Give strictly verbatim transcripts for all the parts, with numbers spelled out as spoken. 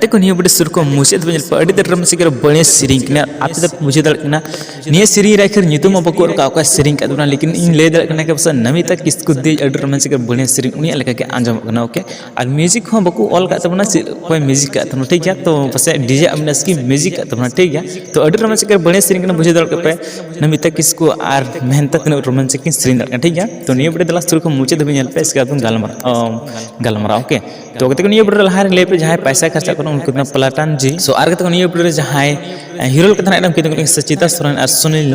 ᱛᱮᱠᱚ ᱱᱤᱭᱟᱹ ᱵᱤᱰᱤᱭᱳ ᱥᱩᱨ ᱠᱷᱚᱱ ᱢᱩᱪᱟᱹᱫ ᱫᱷᱟᱹᱵᱤᱡ ᱧᱮᱞ ᱯᱮ, ᱟᱹᱰᱤ ᱛᱮᱫ ᱨᱚᱢᱚᱡᱽ ᱥᱮᱨᱮᱧ ᱠᱟᱱᱟ᱾ ᱟᱯᱮ ᱫᱚ ᱵᱩᱡᱷᱟᱹᱣ ᱫᱟᱲᱮᱭᱟᱜ ᱠᱟᱱᱟ, ᱱᱤᱭᱟᱹ ᱥᱮᱨᱮᱧ ᱨᱮ ᱟᱹᱠᱷᱤᱨ ᱧᱩᱛᱩᱢ ᱦᱚᱸ ᱵᱟᱠᱚ ᱚᱞ ᱠᱟᱜ ᱚᱠᱚᱭ ᱥᱮᱨᱮᱧ ᱠᱟᱜ ᱛᱟᱵᱚᱱᱟ, ᱞᱮᱠᱤᱱ ᱤᱧ ᱞᱟᱹᱭ ᱫᱟᱲᱮᱭᱟᱜ ᱠᱟᱱᱟ ᱠᱤ ᱯᱟᱥᱮᱡ ᱱᱚᱢᱤᱛᱟ ᱠᱤᱥᱠᱩ ᱫᱮᱡ ᱟᱹᱰᱤ ᱨᱚᱢᱚᱡᱽ ᱥᱮᱨᱮᱧ ᱩᱱᱤᱭᱟᱜ ᱞᱮᱠᱟ ᱜᱮ ᱟᱸᱡᱚᱢᱚᱜ ᱠᱟᱱᱟ᱾ ᱳᱠᱮ, ᱟᱨ ᱢᱤᱭᱩᱡᱤᱠ ᱦᱚᱸ ᱵᱟᱠᱚ ᱚᱞ ᱠᱟᱜ ᱛᱟᱵᱚᱱᱟ, ᱪᱮᱫ ᱚᱠᱚᱭ ᱢᱤᱭᱩᱡᱤᱠ ᱠᱟᱜ ᱛᱟᱵᱚᱱᱟ, ᱴᱷᱤᱠ ᱜᱮᱭᱟ? ᱛᱚ ᱯᱟᱥᱮᱡ ᱰᱤᱡᱮ ᱟᱢᱤᱱᱟᱥ ᱜᱮ ᱢᱤᱭᱩᱡᱤᱠ ᱠᱟᱜ ᱛᱟᱵᱚᱱᱟ, ᱴᱷᱤᱠ ᱜᱮᱭᱟ? ᱛᱚ ᱟᱹᱰᱤ ᱨᱚᱢᱚᱡᱽ ᱥᱮᱨᱮᱧ ᱵᱟᱹᱲᱤᱡ ᱥᱮᱨᱮᱧ ᱠᱟᱱᱟ, ᱵᱩᱡᱷᱟᱹᱣ ᱫᱟᱲᱮᱭᱟᱜ ᱯᱮ ᱱᱚᱢᱤᱛᱟ ᱠᱤᱥᱠᱩ ᱟᱨ ᱢᱮᱦᱱᱛᱟ ᱛᱤᱱᱟᱹᱜ ᱨᱚᱢᱚᱡᱽ ᱥᱮᱨᱮᱧ ᱠᱤᱱ ᱥᱮᱨᱮᱧ ᱫᱟᱲᱮᱭᱟᱜ ᱠᱟᱱᱟ, ᱴᱷᱤᱠ ᱜᱮᱭᱟ? ᱛᱚ ᱱᱤᱭᱟᱹ ᱵᱤᱰᱤᱭᱳ ᱫᱮᱞᱟ ᱥᱩᱨ ᱠᱷᱚᱱ ᱢᱩᱪᱟᱹᱫ ᱫᱷᱟᱹᱵᱤᱡ ᱧᱮᱞ ᱯᱮ, ᱤᱥᱠᱮ ᱵᱟᱫ ᱜᱟᱞᱢᱟᱨᱟᱣ, ᱜᱟᱞᱢᱟᱨᱟᱣ, ᱳᱠᱮ? ᱛᱚ ᱜᱟᱛᱮ ᱠᱚ, ᱱᱤᱭᱟᱹ ᱵᱤᱰᱤᱭᱳ ᱨᱮ ᱞᱟᱦᱟ ᱨᱮ ᱞᱟᱹᱭ ᱯᱮ, ᱡᱟᱦᱟᱸᱭ ᱯᱟᱭᱥᱟ ᱠᱷᱚᱨᱪᱟᱜ ᱠᱟᱱᱟ ᱩᱱᱠᱩ ᱫᱚ ᱯᱞᱟᱴᱟᱱ ᱡᱤ᱾ ᱥᱚ ᱟᱨ ᱜᱟᱛᱮ ᱠᱚ, ᱱᱤᱭᱟᱹ ᱵᱤᱰᱤᱭᱳ ᱨᱮ ᱡᱟᱦᱟᱸᱭ ᱦᱤᱨᱳ ᱞᱮᱠᱟ ᱛᱟᱦᱮᱱᱟ ᱮᱠᱫᱚᱢ ᱠᱤᱱᱛᱩ ᱥᱚᱪᱤᱛᱟ ᱥᱚᱨᱮᱱ ᱟᱨ ᱥᱩᱱᱤᱞ᱾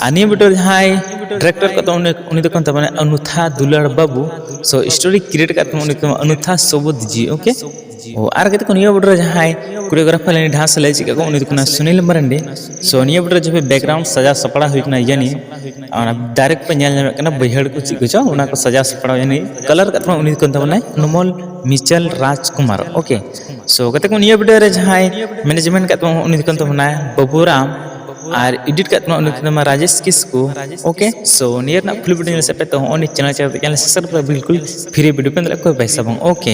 ᱟᱨ ᱱᱤᱭᱟᱹ ᱵᱤᱰᱤᱭᱳ ᱨᱮ ᱡᱟᱦᱟᱸᱭ ᱰᱤᱨᱮᱠᱴᱚᱨ ᱠᱚ ᱩᱱᱤ, ᱩᱱᱤ ᱫᱚᱠᱚ ᱢᱮᱛᱟᱭ ᱠᱟᱱᱟ ᱚᱱᱩᱛᱷᱟ ᱫᱩᱞᱟᱲ ᱵᱟᱹᱵᱩ᱾ ᱥᱚ ᱥᱴᱳᱨᱤ ᱠᱨᱤᱭᱮᱴ ᱠᱟᱜ ᱛᱟᱵᱚᱱᱟ ᱩᱱᱤ ᱫᱚ ᱚᱱᱩᱛᱷᱟ ᱥᱚᱵᱩᱫ ᱡᱤ, ᱳᱠᱮ? ᱚ, ᱟᱨ ᱜᱟᱛᱮ ᱠᱚ, ᱱᱤᱭᱟᱹ ᱵᱤᱰᱤᱭᱳ ᱨᱮ ᱡᱟᱦᱟᱸᱭ ᱠᱳᱨᱤᱭᱳᱜᱨᱟᱯᱷᱟᱨ ᱞᱮᱱᱤ ᱰᱷᱟᱥ ᱞᱮ ᱪᱮᱫ ᱠᱟᱜ ᱠᱚ ᱩᱱᱤ ᱫᱚ ᱠᱟᱱᱟ ᱥᱩᱱᱤᱞ ᱢᱟᱨᱟᱱᱰᱤ᱾ ᱥᱚ ᱱᱤᱭᱟᱹ ᱵᱤᱰᱤᱭᱳ ᱨᱮ ᱡᱟᱦᱟᱸᱭ ᱵᱮᱠᱜᱨᱟᱣᱩᱱᱰ ᱥᱟᱡᱟᱣ ᱥᱟᱯᱲᱟᱣ ᱦᱩᱭ ᱠᱟᱱᱟ ᱭᱟᱱᱤ ᱚᱱᱟ ᱫᱟᱨᱮ ᱠᱚᱯᱮ ᱧᱮᱞ ᱧᱟᱢᱮᱫ ᱠᱟᱱᱟ, ᱵᱟᱹᱭᱦᱟᱹᱲ ᱠᱚ ᱪᱮᱫ ᱠᱚᱪᱚ, ᱚᱱᱟ ᱠᱚ ᱥᱟᱡᱟᱣ ᱥᱟᱯᱲᱟᱣ ᱡᱟᱹᱱᱤᱡ ᱠᱟᱞᱟᱨ ᱠᱟᱜ ᱛᱟᱵᱚᱱᱟ ᱩᱱᱤ ᱫᱚ ᱠᱟᱱ ᱛᱟᱵᱚᱱᱟᱭ ᱱᱩᱢᱚᱞ ᱢᱤᱪᱟᱞ ᱨᱟᱡᱽᱠᱩᱢᱟᱨ, ᱳᱠᱮ? ᱥᱚ ᱜᱟᱛᱮ ᱠᱚ, ᱱᱤᱭᱟᱹ ᱵᱤᱰᱤᱭᱳ ᱨᱮ ᱡᱟᱦᱟᱸᱭ ᱢᱮᱱᱮᱡᱢᱮᱱᱴ ᱠᱟᱜ ᱛᱟᱵᱚᱱᱟ ᱩᱱᱤ ᱫᱚ ᱠᱟᱱ ᱛᱟᱵᱚᱱᱟᱭ ᱵᱟᱹᱵᱩᱨᱟᱢ, ᱟᱨ ᱮᱰᱤᱴ ᱠᱟᱜ ᱛᱟᱵᱚᱱᱟ ᱩᱱᱤ ᱫᱚ ᱠᱟᱱ ᱛᱟᱵᱚᱱᱟ ᱨᱟᱡᱮᱥ ᱠᱤᱥᱠᱩ, ᱳᱠᱮ? ᱥᱚ ᱱᱤᱭᱟᱹ ᱨᱮᱱᱟᱜ ᱯᱷᱩᱞ ᱵᱤᱰᱤᱭᱳ ᱧᱮᱞ ᱥᱮᱫ ᱯᱮ, ᱛᱚ ᱦᱚᱸᱜᱼᱚᱭ ᱱᱤᱭᱟᱹ ᱪᱮᱱᱮᱞ ᱪᱮᱱᱮᱞ ᱛᱮ ᱪᱮᱱᱮᱞ ᱥᱟᱵᱥᱠᱨᱟᱭᱤᱵ ᱯᱮ, ᱵᱤᱞᱠᱩᱞ ᱯᱷᱨᱤ ᱵᱤᱰᱤᱭᱳ ᱯᱮ ᱧᱮᱞ ᱫᱟᱲᱮᱭᱟᱜᱼᱟ, ᱠᱳᱭ ᱯᱚᱭᱥᱟ ᱵᱟᱝ, ᱳᱠᱮ?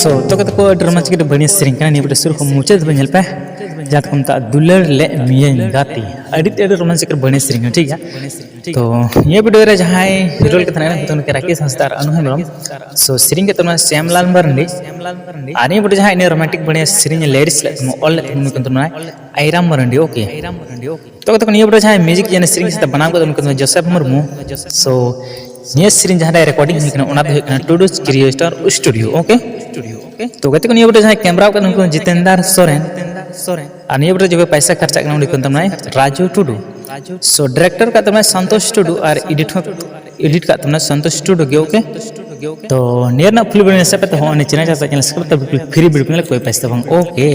ᱥᱚ ᱛᱚ ᱜᱟᱛᱮ ᱠᱚ, ᱟᱹᱰᱤ ᱨᱚᱢᱟᱱᱪᱤᱠ, ᱟᱹᱰᱤ ᱵᱟᱹᱲᱤᱭᱟᱹ ᱥᱮᱨᱮᱧ ᱠᱟᱱᱟ᱾ ᱱᱤᱭᱟᱹ ᱵᱤᱰᱤᱭᱳ ᱥᱩᱨ ᱠᱷᱚᱱ ᱢᱩᱪᱟᱹᱫ ᱫᱷᱟᱹᱵᱤᱡ ᱧᱮᱞ ᱯᱮ, ᱡᱟᱦᱟᱸ ᱫᱚᱠᱚ ᱢᱮᱛᱟᱜᱼᱟ ᱫᱩᱞᱟᱹᱲ ᱞᱮ ᱢᱤᱭᱟᱹᱧ ᱜᱟᱛᱮ᱾ ᱟᱹᱰᱤ ᱛᱮᱫ ᱟᱹᱰᱤ ᱨᱚᱢᱟᱱᱪᱤᱠ, ᱟᱹᱰᱤ ᱵᱟᱹᱲᱤᱭᱟᱹ ᱥᱮᱨᱮᱧ ᱠᱟᱱᱟ, ᱴᱷᱤᱠ ᱜᱮᱭᱟ? ᱛᱚ ᱱᱤᱭᱟᱹ ᱵᱤᱰᱤᱭᱳ ᱨᱮ ᱡᱟᱦᱟᱸᱭ ᱦᱤᱨᱳ ᱞᱮᱠᱟ ᱛᱟᱦᱮᱱᱟ ᱩᱱᱤ ᱫᱚ ᱨᱟᱠᱮᱥ ᱦᱟᱸᱥᱫᱟ ᱟᱨ ᱟᱱᱩ ᱦᱮᱢᱵᱨᱚᱢ᱾ ᱥᱚ ᱥᱮᱨᱮᱧ ᱠᱟᱜ ᱛᱟᱵᱚᱱᱟ ᱥᱭᱟᱢᱞᱟᱞ ᱢᱟᱨᱟᱱᱰᱤ᱾ ᱟᱨ ᱱᱤᱭᱟᱹ ᱵᱤᱰᱤᱭᱳ ᱡᱟᱦᱟᱸᱭ ᱤᱱᱟᱹ ᱨᱚᱢᱟᱱᱴᱤᱠ ᱵᱟᱹᱲᱤᱭᱟᱹ ᱥᱮᱨᱮᱧ ᱞᱤᱨᱤᱠᱥ ᱞᱮᱫ ᱛᱟᱵᱚᱱᱟ, ᱚᱞ ᱞᱮᱫ ᱛᱟᱵᱚᱱᱟ, ᱩᱱᱤ ᱠᱟᱱ ᱛᱟᱵᱚᱱᱟᱭ ᱟᱭᱨᱟᱢ ᱢᱟᱨᱟᱱᱰᱤ, ᱳᱠᱮ? ᱛᱚ ᱜᱟᱛᱮ ᱠᱚ, ᱱᱤᱭᱟᱹ ᱵᱤᱰᱤᱭᱳ ᱡᱟᱦᱟᱸᱭ ᱢᱤᱭᱩᱡᱤᱠ ᱡᱟᱦᱟᱸᱭ ᱥᱮᱨᱮᱧ ᱥᱟᱶᱛᱮ ᱵᱮᱱᱟᱣ ᱠᱟᱫᱟ ᱩᱱᱤ ᱠᱟᱱ ᱛᱟᱵᱚᱱᱟ ᱡᱳᱥᱮᱯ ᱢᱩᱨᱢᱩ᱾ ᱥᱚ ᱱᱤᱭᱟᱹ ᱥᱮᱨᱮᱧ ᱡᱟᱦᱟᱸ ᱨᱮ ᱨᱮᱠᱚᱨᱰᱤᱝ ᱦᱩᱭ ᱠᱟᱱᱟ ᱚᱱᱟ ᱫᱚ ᱦᱩᱭᱩᱜ ᱠᱟᱱᱟ ᱴᱩᱰᱩ ᱠᱨᱤᱭᱮᱴᱚᱨ ᱥᱴᱩᱰᱤᱭᱳ, ᱳᱠᱮ? ᱛᱚ ᱜᱟᱛᱮ ᱠᱚ, ᱱᱤᱭᱟᱹ ᱵᱤᱰᱤᱭᱳ ᱡᱟᱦᱟᱸᱭ ᱠᱮᱢᱨᱟ ᱠᱟᱫᱟ ᱩᱱᱤ ᱠᱟᱱ ᱡᱤᱛᱮᱱᱫᱟᱨ ᱥᱚᱨᱮᱱ᱾ ᱟᱨ ᱱᱤᱭᱟᱹ ᱵᱤᱰᱤᱭᱳ ᱡᱚᱵᱮ ᱯᱚᱭᱥᱟ ᱠᱷᱚᱨᱪᱟᱜ ᱠᱟᱱᱟ ᱩᱱᱤ ᱠᱟᱱ ᱛᱟᱵᱚᱱᱟᱭ ᱨᱟᱡᱩ ᱴᱩᱰᱩ᱾ ᱥᱚ ᱰᱤᱨᱮᱠᱴᱚᱨ ᱠᱟᱜ ᱛᱟᱵᱚᱱᱟᱭ ᱥᱚᱱᱛᱳᱥ ᱴᱩᱰᱩ ᱟᱨ ᱮᱰᱤᱴ ᱦᱚᱸ ᱮᱰᱤᱴ ᱠᱟᱜ ᱛᱟᱵᱚᱱᱟᱭ ᱥᱚᱱᱛᱳᱥ ᱴᱩᱰᱩ ᱜᱮ, ᱳᱠᱮ? ᱛᱚ ᱱᱤᱭᱟᱹ ᱨᱮᱱᱟᱜ ᱯᱷᱩᱞ ᱵᱤᱰᱤᱭᱳ ᱧᱮᱞ ᱥᱮᱫ ᱯᱮ, ᱛᱚ ᱦᱚᱸ ᱩᱱᱤ ᱪᱮᱱᱮᱞ ᱪᱟᱥᱟ ᱪᱮᱱᱮᱞ ᱥᱟᱵᱥᱠᱨᱟᱭᱤᱵ ᱯᱮ, ᱵᱤᱞᱠᱩᱞ ᱯᱷᱨᱤ ᱵᱤᱰᱤᱭᱳ ᱯᱮ ᱧᱮᱞᱟ, ᱠᱳᱭ ᱯᱚᱭᱥᱟ ᱵᱟᱝ, ᱳᱠᱮ?